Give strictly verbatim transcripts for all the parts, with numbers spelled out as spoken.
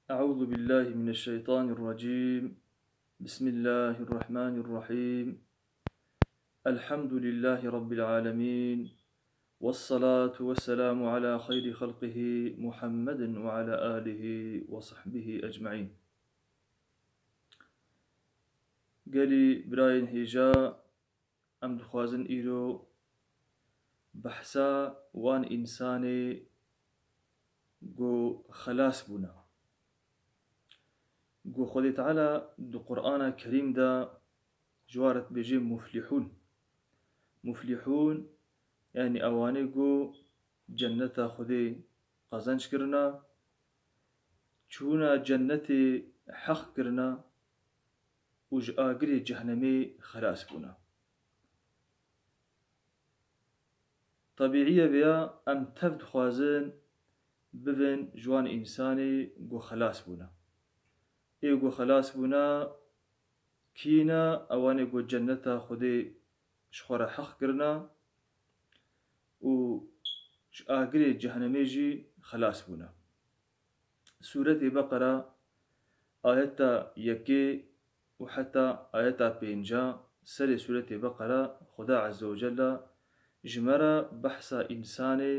أعوذ بالله من الشيطان الرجيم. بسم الله الرحمن الرحيم. الحمد لله رب العالمين. والصلاة والسلام على خير خلقه محمد وعلى آله وصحبه أجمعين. Gelî birayên hêja, em dixwazin îro behsa wan însanê ku xelas bûne. Ku Xwedê Teala di Qur'ana Kerîm de ji wan re dibêje muflihûn. Muflihûn, yanî ewanê ku cenneta Xwedê qezenc kirina, çûna cennetê heq kirina û ji agirê cehnemê xelas bûna. Tebîî ye vêya em tev dixwazin bibin ji wan însanê ku xelas bûna. Ê ku xelas bûna kî ne? Ewanê ku cenneta Xwedê ji xwe re heq kirina û ji agirê cehnemê jî xelas bûne. Sûretê Beqera, ayeta yekê û heta ayeta pênca serê sûretê Beqera, Xuda Azze ve Celle ji me re behsa însanê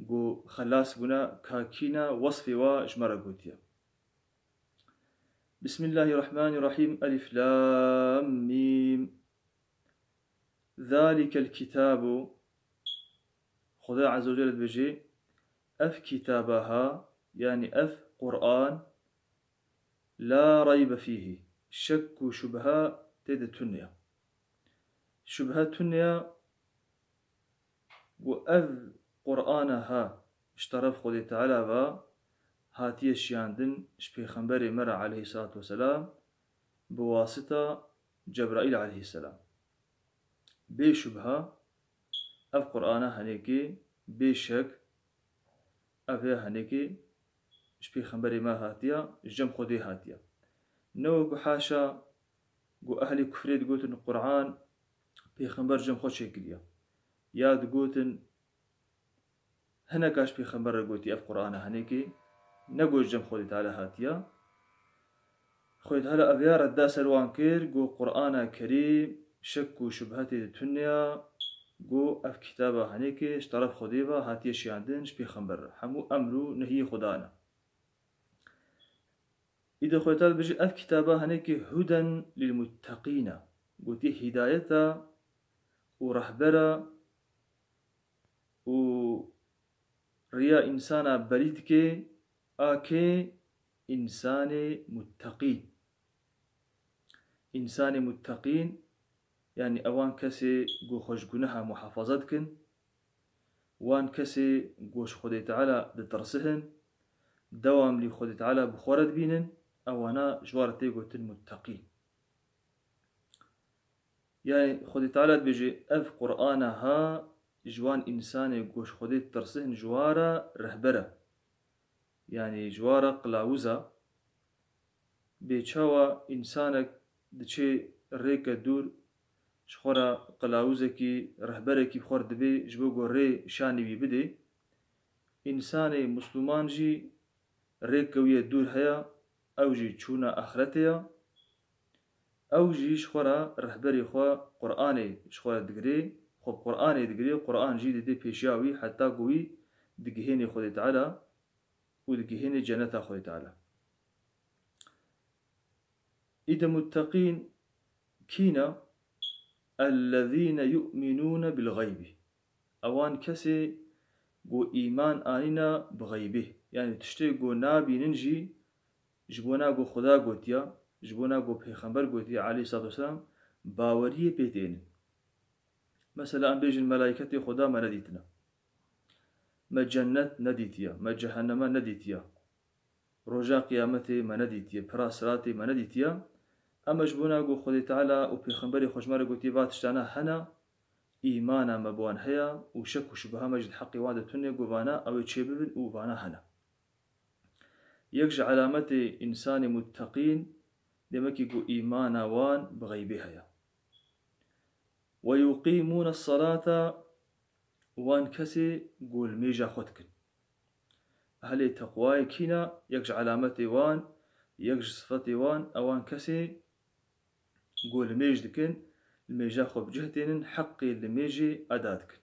ku xelas bûne, ka kî ne, wesfê wa ji me re gotiye. Bismillahirrahmanirrahîm. Elif Lam Mîm. Zalikel kitabu. Xuda Azze ve Celle dibêje, ev kitaba ha, yanî ev Qur'an, la reybe fîhî, şek û şubha tê de tune ye. Şubha tune ye ku ev Qur'ana ha ji teref Xwedê Teala ve hatiye şiyandin ji Pêxemberê me re aleyhissalatu vesselam bi wasita Cebraîl aleyhisselam. Bê şubha ev Qur'ana henêkê, bê şek, ev ya henêkê ji Pêxemberê me hatiye, ji cem Xwedê hatiye. Ne wekî haşa ku ehlê kufrê digotin Qur'an Pêxember cem xwe çêkiriye. Ya digotin hineka ji Pêxember re gotiye ev Qur'ana henêkê, ne got ji cem Xwedê Teala hatiye. Xwedê Teala ev ya redda ser wan kir, got Qur'ana Kerîm şek û şubhetê de tune ye, got ev kitaba henêkê ji teref Xwedê ve hatiye şiyandin ji Pêxember re. Hemû emr û nehiyê Xuda ne. Îde Xwedê Teala dibêje, ev kitaba henekê huden lil mutteqîna. Gotiye hîdayeta û rehbera û riya însana berî dike, a kê? Însanê mutteqîn. Însanê mutteqîn, yanî ewan kesê ku xwe ji guneha muhafaza dikin, wan kesê ku ji Xwedê Teala ditirsihin, dewamlî Xwedê Teala bi xwe re dibînin, ewana ji wan re tê gotin mutteqîn. Yanî Xwedê Teala dibêje, ev Qur'ana ha ji wan însanê ku ji Xwedê ditirsihin ji wan re rehber e. Yanî ji wan re qilawiz e. Bê çawa însanek diçe rêke dûr, ji xwe re qilawizekî, rehberekî bi xwe re dibê, ji bo ku rê şanî wî bidê. Însanê misliman jî rêke wî ye dûr heye, ew jî çûna axretê ye. Ew jî ji xwe re rehberê xwe Qur'anê ji xwe re digirê, xwe bi Qur'anê digirê, Qur'an jî didê pêşiya wî heta ku wî digihênê Xwedê Teala û digihênê ceneta Xwedê Teala. Îde mutteqîn kî ne? Ellezîne yu'minûne bil xeybî. Ewan kesê ku îman anîne bi xeybê. Yanî tiştê ku nabînin jî, ji bona ku Xuda gotiya, ji bona ku Pêxember gotiye aleyhissalatu vesselam, baweriyê pê tênin. Mesela em bêjin, melaîketê Xuda me nedîtine. Me cennet nedîtiye, me cehenneme nedîtiye. Roja qiyametê me nedîtiye, pira siratê me nedîtiye. Em ji bona ku Xwedê Teala û Pêxemberê xwe ji me re gotiye va tiştana hene, îmana me bi wan heye û şek û şubeha me jî di heqê wan de tune ku vana ew ê çêbibin û vana hene. Yek ji elametê însanê mutteqîn, demekî ku îmana wan bi xeybê heye. Ve yuqîmûne selata, wan kesê ku limêja xwe dikin. Ehlê teqwayê kî ne? Yek ji alametê wan, yek ji sifetê wan, ewan kesê ku limêj dikin, limêja xwe bi cih tênin, heqê limêjê eda dikin.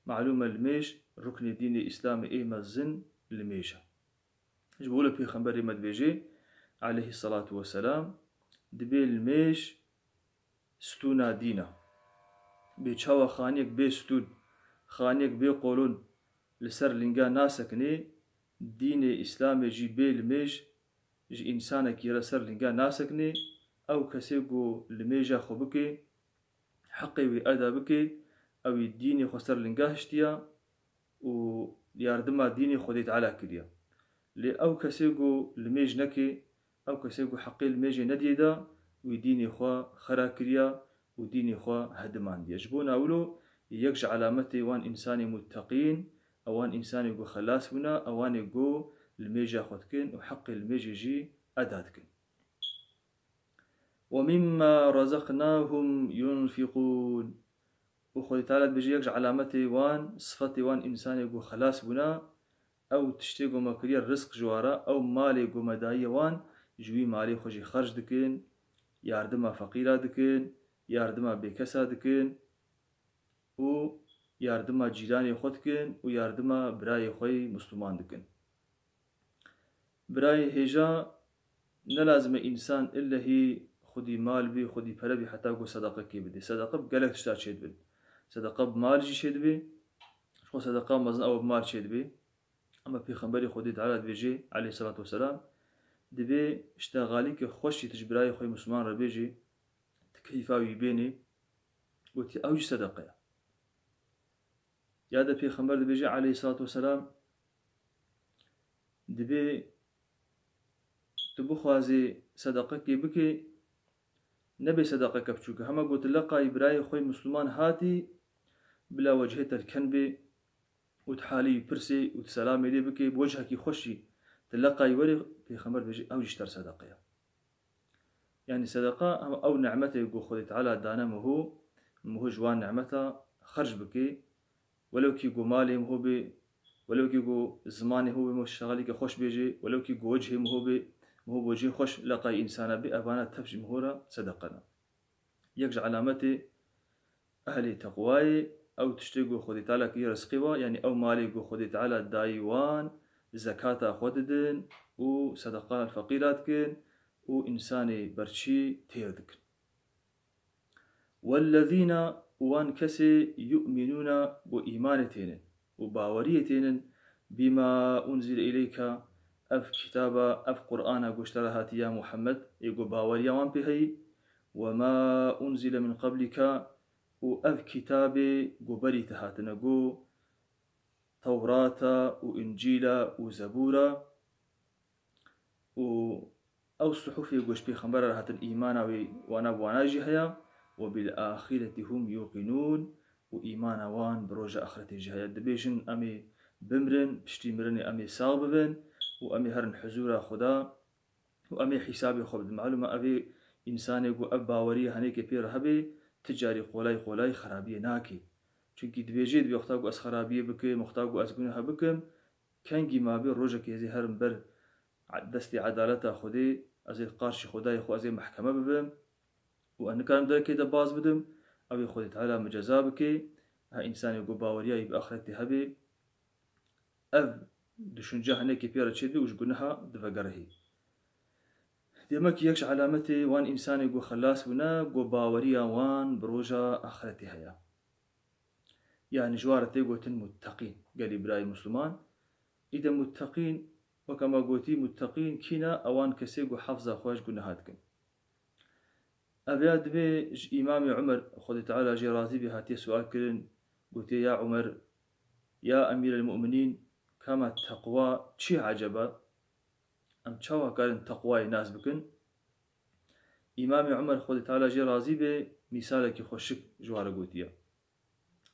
Malûm e limêj ruknê dînê Îslamê ê mezin limêj e. Ji bo wilo Pêxemberê me dibêje, aleyhî selatu weselam, dibê limêj stûna dîn e. Bê çawa xaniyek bê stûn, xaniyek bê qolûn li ser linga nasekinê, dînê Îslamê jî bê limêj ji însanekî re ser linga nasekinê, ew kesê ku limêja xwe bike, heqê wî eda bike, ew ê dînê xwe ser linga hiştiya û yardima dînê Xwedê Teala kiriya. Lê ew kesê ku limêj neke, ew kesê ku heqê limêjê nediyê de, wî dînê xwe xera kiriya û dînê xwe hedimandiye. Ji bona wilo yek ji alametê wan însanê mutteqîn, ewan însanê ku xelas bûne, ewanê ku limêja xwe dikin û heqê limêjê jî eda dikin. وَمِمَّا رَزَقْنَاهُمْ يُنْفِقُونَ. Û Xwedê Teala dibêje, yek ji alametê wan, sifetê wan însanê ku xelas bûne, ew tiştê ku me kiriye rizq ji wan re, ew malê ku me dayiye wan, ji wî malê xwe jî xerc dikin, yardima feqîra dikin, yardima bêkesa dikin û yardima cîranê xwe dikin û yardima birayê xwe yî Misliman dikin. Birayê hêja, ne lazim e însan illehî xwedî mal bî, xwedî pere bî heta ku sedeqekê bidê. Sedeqe bi gelek tişta çêdibin. Sedeqe bi mal jî çêdibê. Ji xwe sedeqa mezin ew bi mal çêdibê. Ama Pêxemberê Xwedê Teala dibêje, aleyhisselatu vesselam, dibê ştexalîke xweş jî tu ji birayê xwe yê Misliman re bêjî, tu keyfa wî bênî, gotî ew jî sedeqe ye. Ya de Pêxember dibêje, aleyhisselatu vesselam, dibê tu bixwazî sedeqekê bikê, nebê sedeqeke biçûk e. Hema ku tu leqayî birayê xwe yê Misliman hatî, bila wecihê te li ken bê û tu halê wî pirsê û tu selamê lê bikê, bi wecihekî xweş jî tu leqayî werê, Pêxember dibêje, ew jî ji te re sedeqe ye. Yanî sedeqa, em ew nimetê ku Xwedê Teala dane miho, miho ji wan nimeta xerc bike, welew kî ku malê miho bê, welew kî ku zimanê miho bê, miho şexelîke xweş bêjê, welew kî ku wecihê miho bê, miho bi wecihê xweş leqayî însana bê, evana tev jî miho re sedeqe ne. Yek ji alametê ehlê teqwayê, ew tiştê ku Xwedê Teala kiriye rizqê wan, yanî ew malê ku Xwedê Teala dayî wan, zekata xwe didin û sedeqa feqîra dikin û însanê berçî têr dikin. Wellezîna, û wan kesê, yu'minûna, ku îmanê tênin û baweriyê tênin, bîma unzile îleyka, ev kitaba, ev Qur'ana ku ji te re hatiye ya Muhammed, ê ku baweriya wan pê heyî, we ma unzile min qablika, û ev kitabê ku berî te hatine, ku Tewrata û Încîla û Zebûra û ew suhufê ku ji pêxembera re hatin, îmana wê wana bi wana jî heye, we bil axireti hum yuqinûn, û îmana wan bi roja axretê jî heye. Dibêjin, em ê bimrin, piştî mirinê em ê sax bibin û em ê herin huzûra Xuda û em ê hîsabê xwe bidin. Malûm e, ev ê însanê ku ev baweriya hinekê pê re hebe, ti carî qolay qolay xerabiyê nake. Çunkî dibêje, dibê wexta ku ez xerabiyê bikim, wexta ku ez guneha bikim, kengî mabe rojekê ez ê herim ber destê edaleta Xwedê, ez ê qarşî Xwedayê xwe ez ê mehkeme bibim û ez nikarim derekê de baz bidim, ew ê Xwedê Teala min ceza bike. Eha însanê ku baweriya wî bi axretê hebe, ev düşünce hinekî pê re çêdibe û ji guneha divegerihê. Demek yek ji alametê wan însanê ku xelas bûne, ku baweriya wan bi roja axretê heye. Yanî ji wan re tê gotin mutteqîn. Gelî birayê Misliman, îde mutteqîn, wek ema gotî mutteqîn kî ne? Ewan kesê ku hefza xwe ji guneha dikin. Ev ya dibê ji Îmamê Umer, Xwedê Teala jê razî bê, hatiye sual kirin, gotiye, ya Umer, ya Emîrel Mu'minîn, kama teqwa çi eceba? Em çawa karin teqwayê nas bikin? Îmamê Umer, Xwedê Teala jê razî bê, mîsalekî xweşik ji wan re gotiye.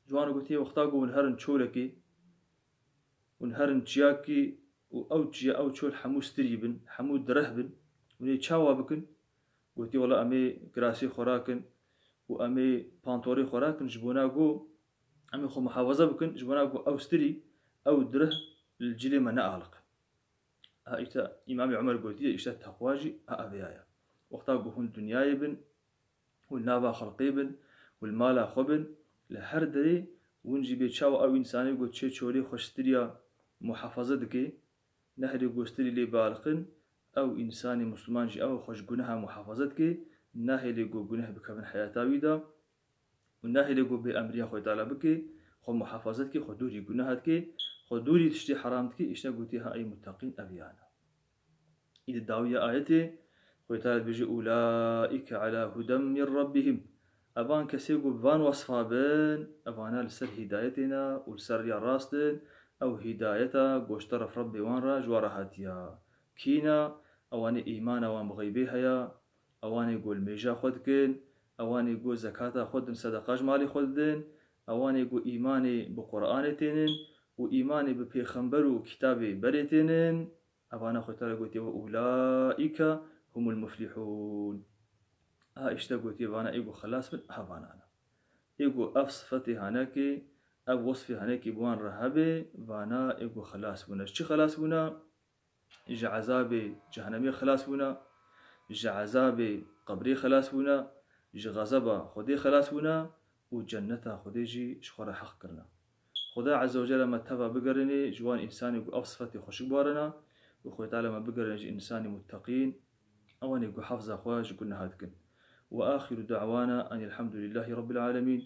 Ji wan re gotiye, wexta ku hûn herin çolekê, hûn herin çiyakê û ew çiya, ew çol hemû stirî bin, hemû direh bin, hûn ê çawa bikin? Gotiye, wela em ê kirasê xwe rakin û em ê pantorê xwe rakin, ji bona ku em ê xwe muhafaza bikin, ji bona ku ew stirî, ew direh li cilê me nealiqin. Ha, îşte Îmamê Omer gotiye, îşte teqwa jî ha ev ya ye. Wexta ku hûn dinyayê bin, û li nava xelqê bin, û li mala xwe bin, li her derê hûn jî bê çawa ew însanê ku çê çolê xwe ji stirya muhafaza dike, nehrê ku stirî lê bialiqin, ew însanê Musliman jî ew xwe ji guneha muhafaza dike, nahêlê ku guneh bikevin heyata wî de, û nahêlê ku bê emriya Xwedê Teala bike, xwe muhafaza dike, xwe dûrî guneha dike, xwe dûrî tiştê heram dike, îşte gotiye ha ey muteqîn ev yan e. Îdî dawiya ayetê, Xwedê Teala dibêje, "Ulaîke ala huden min rabbihim." Evan kesê ku bi van wesfa bin, evana li ser hîdayetê ne û li ser riya rast in, ew hîdayeta ku ji teref Rebbê wan re ji wan re hatiya. Kî ne? Ewanê îmana wan bi xeybê heye, ewanê ku li mêja xwe dikin, ewanê ku zekata xwe didin, sedeqa ji malê xwe didin, ewanê ku îmanê bi Quranê tênin û îmanê bi pêxember û kitabê berê tênin, evana Xwedê Teala gotiye, "Ve ulaîke humul muflihûn." Ha, îşte gotiye, vana ê ku xelas bin, ha vana ne. Ê ku ev sifetê hanekê, ev wesfê hanekê bi wan re hebe, vana ê ku xelas bûne. Ji çi xelas bûne? Ji ezabê cehenemê xelas bûne, ji ezabê qebrê xelas bûne, ji xezeba Xwedê xelas bûne û cenneta Xwedê jî ji xwe re heq kirine. Xweda Ezze ve Celle me teva bigerîne ji wan însanê ku ev sifetê xweşik bi wan re ne û Xwedê Teala me bigerîne ji însanê muteqîn, ewanê ku hefza xwe ji guneha dikin. Ve axiru da'wana enil hamdulillahî rabbil alemîn.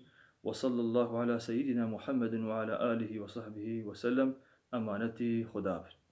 Ve sallallahu ala seyyidina Muhammedin ve ala alihi ve sahbihi ve sellem. Emanetî Xweda bin.